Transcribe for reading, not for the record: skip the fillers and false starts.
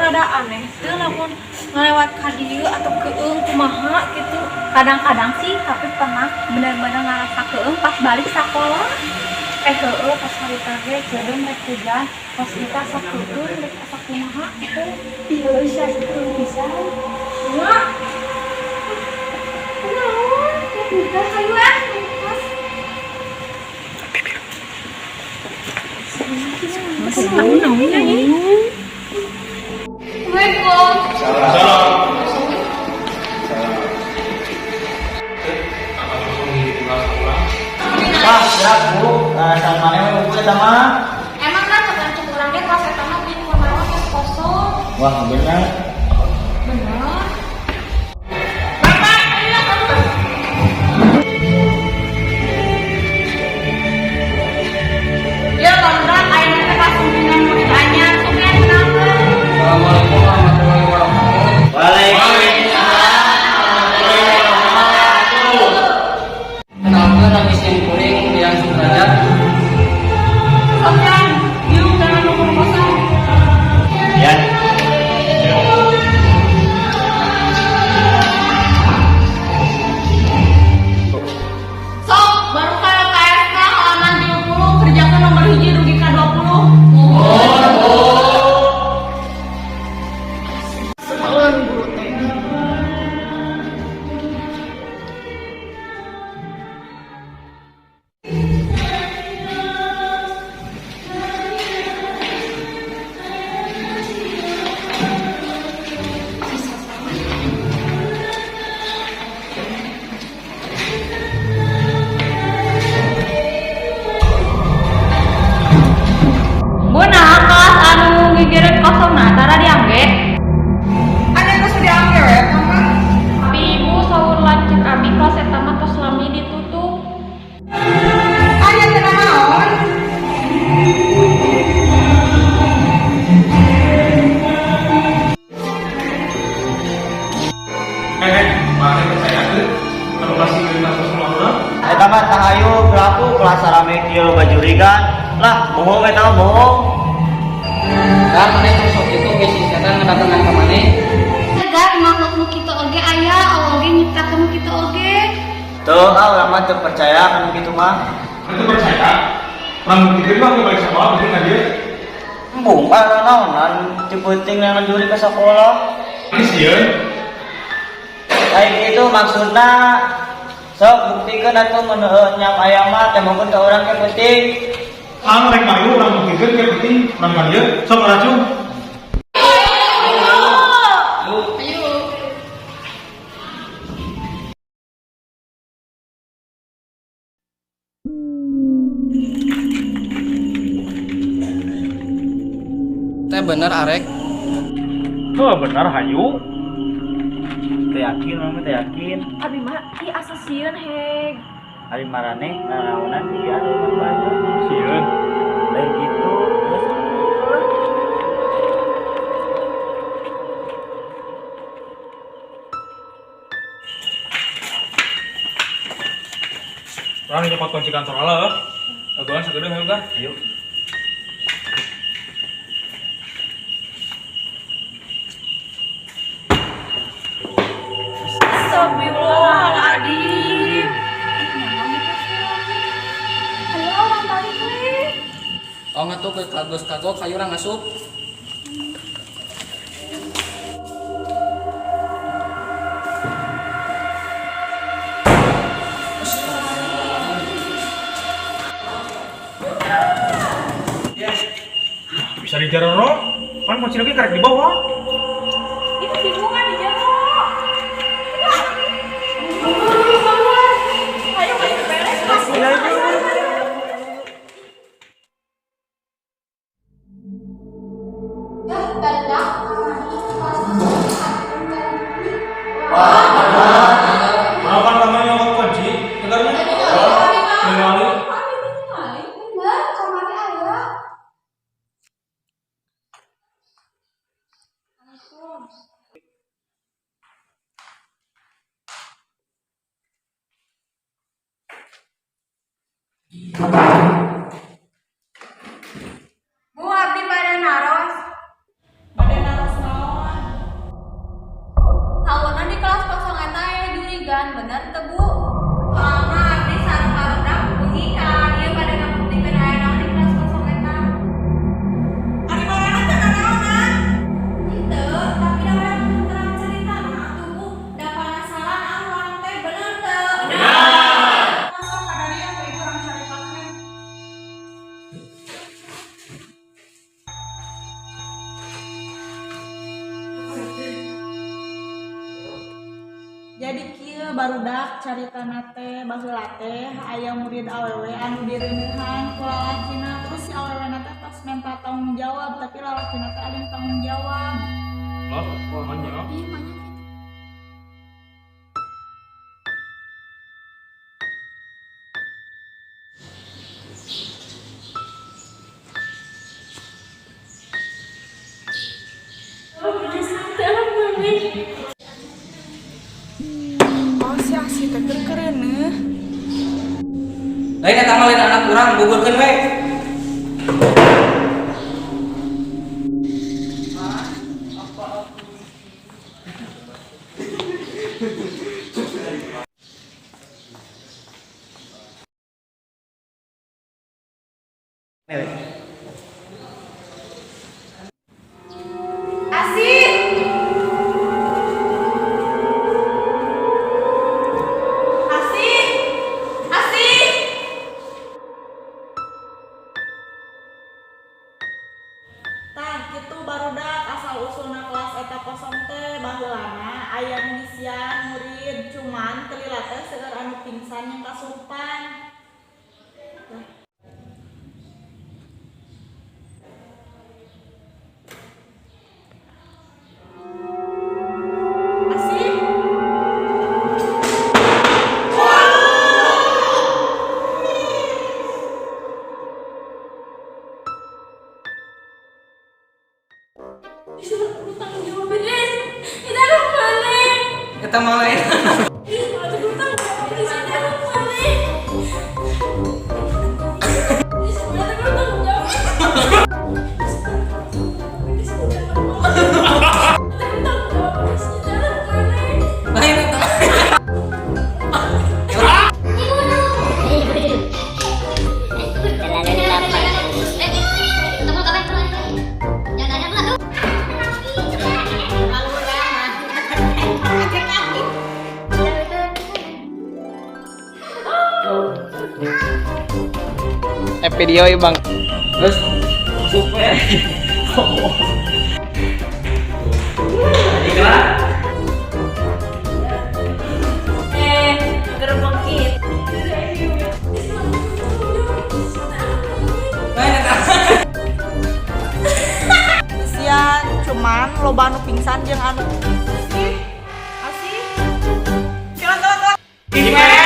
Rada aneh teu lamun ngalewat ka dieu atau keueung kumaha gitu. Kadang-kadang sih, tapi pernah bener-bener ngerasa keueung pas balik sekolah. Eh, heueuh, pas harita ge jeudeum rek hujan, pas kita asa keueung rek asa kumaha gitu. Ih, heueuh sia, keueung pisan. Kumaha? Kunaon? Udah, hayu ah. Kunaon ini? Assalamualaikum. Salam. Wah, siap, Bu. Sama mana Bu eta mah? Emang kan tergantung orangnya, kelas eta mah di kamar mah kosong. Wah, bener. Bener. Bapak, ayo kamu. Ya, kontrak ayeuna teh pas pimpinan murid anyar, sok ya kenalkeun. Assalamualaikum warahmatullahi wabarakatuh. Waalaikumsalam. Kenalkan, nami sim kuring Dian Sudrajat. Sofyan, yuk jangan nunggu kosong. Ya. Sok, baru ka LKSK halaman 30, kerjakan nomor 1 dugi ka 20. Sebelum guru teh. Bu, nah kelas anu gigireun kosong nah tara diangge. Ada yang sudah diambil ya, Mama? Tapi ibu, saur lanceuk abi kelas eta mah tos lami ditutup. Aya teu naon? Eh, mana percaya tuh? Kalau masih kasus semua orang, Eta mah tah ayo pelaku kelas rame kieu bajurigan. Lah, bohong eta mah, bohong. Dan maneh terus sok itu bisi setan ngedatangan ka maneh. Tegar makhluk nu kitu oge aya, Allah oge nyiptakeun nu kitu oge. Tuh, ah, urang mah teu percaya kan gitu mah. Itu percaya? Orang bukti mah balik sekolah mungkin aja. Embung ah, naonan ti penting yang juri ke sekolah. Ini sieun. Kayak gitu maksudna, sok buktikan atuh mun nyam ayam mah tempokeun ka urang ke penting. Ah, rek mayu urang buktikeun ke penting urang ka dieu. Sok racun. Ayo. Teh bener arek. Tuh bener hayu. Teu yakin, urang mah teu yakin. Abi mah ih asa sieun heg. Ari maraneh nanaonan ieu anu manfaatna? Sieun. Lain gitu. Geus lah. Urang nyopot kunci kantor lah. Dagoan sakedeung hayu kan. Ayo. Astagfirullahaladzim. Ih, nyaman itu sih. Ayo orang balik we. Oh, ngatuh ke kagos kagok hayu urang asup. Bisa di jero, kan kunci lagi karek di bawah. Itu dibuka di jero. Ayo, ayo beres. Kenapa namanya nyopot kunci? Dengarnya? Ningali. Bener, kamari aya. Bu, abdi bade naros. Bade naros naon? Bener teu, Bu? Soalna abdi sareng barudak bengi ka dieu bade ngabuktikeun aya naon di kelas kosong eta. Ari marana teh nanaonan? Henteu, tapi da urang terang caritana atuh, Bu. Da penasaran ah urang teh, bener teu? Sok kadarieu ku ibu urang caritakeun. Jadi kieu, barudak, caritana teh baheula teh aya murid awewe anu direuneuhan ku lalakina, terus si awewena teh tos minta tanggung jawab, tapi lalakina teh aing tanggung jawab. Loh, kok manya? Iya, banyak gitu. Oh, si Asih teh keur keureuneuh. Lain eta mah, lain anak urang, gugurkeun we. Asih. Asih. Asih. Tah kitu, barudak, asal usulna kelas eta kosong teh baheulana aya nu ngisian murid, cuman teu lila teh seueur anu pingsan yang kasurupan. Asih. Bisa tanggung jawab guys. Kita harus balik. Eta mah lain. Tanggung jawab kita harus balik. Tanggung jawab. Tanggung jawab kita harus balik. Lain eta. Tunggu kabeh. Jangan ada tuh. Eh, video ya, Bang. Terus super. Iklan. Eh, gerbong kita. Lain eta. Ngisian, cuman loba anu pingsan jeung anu Asih. Jalan, jalan, jalan. Ini.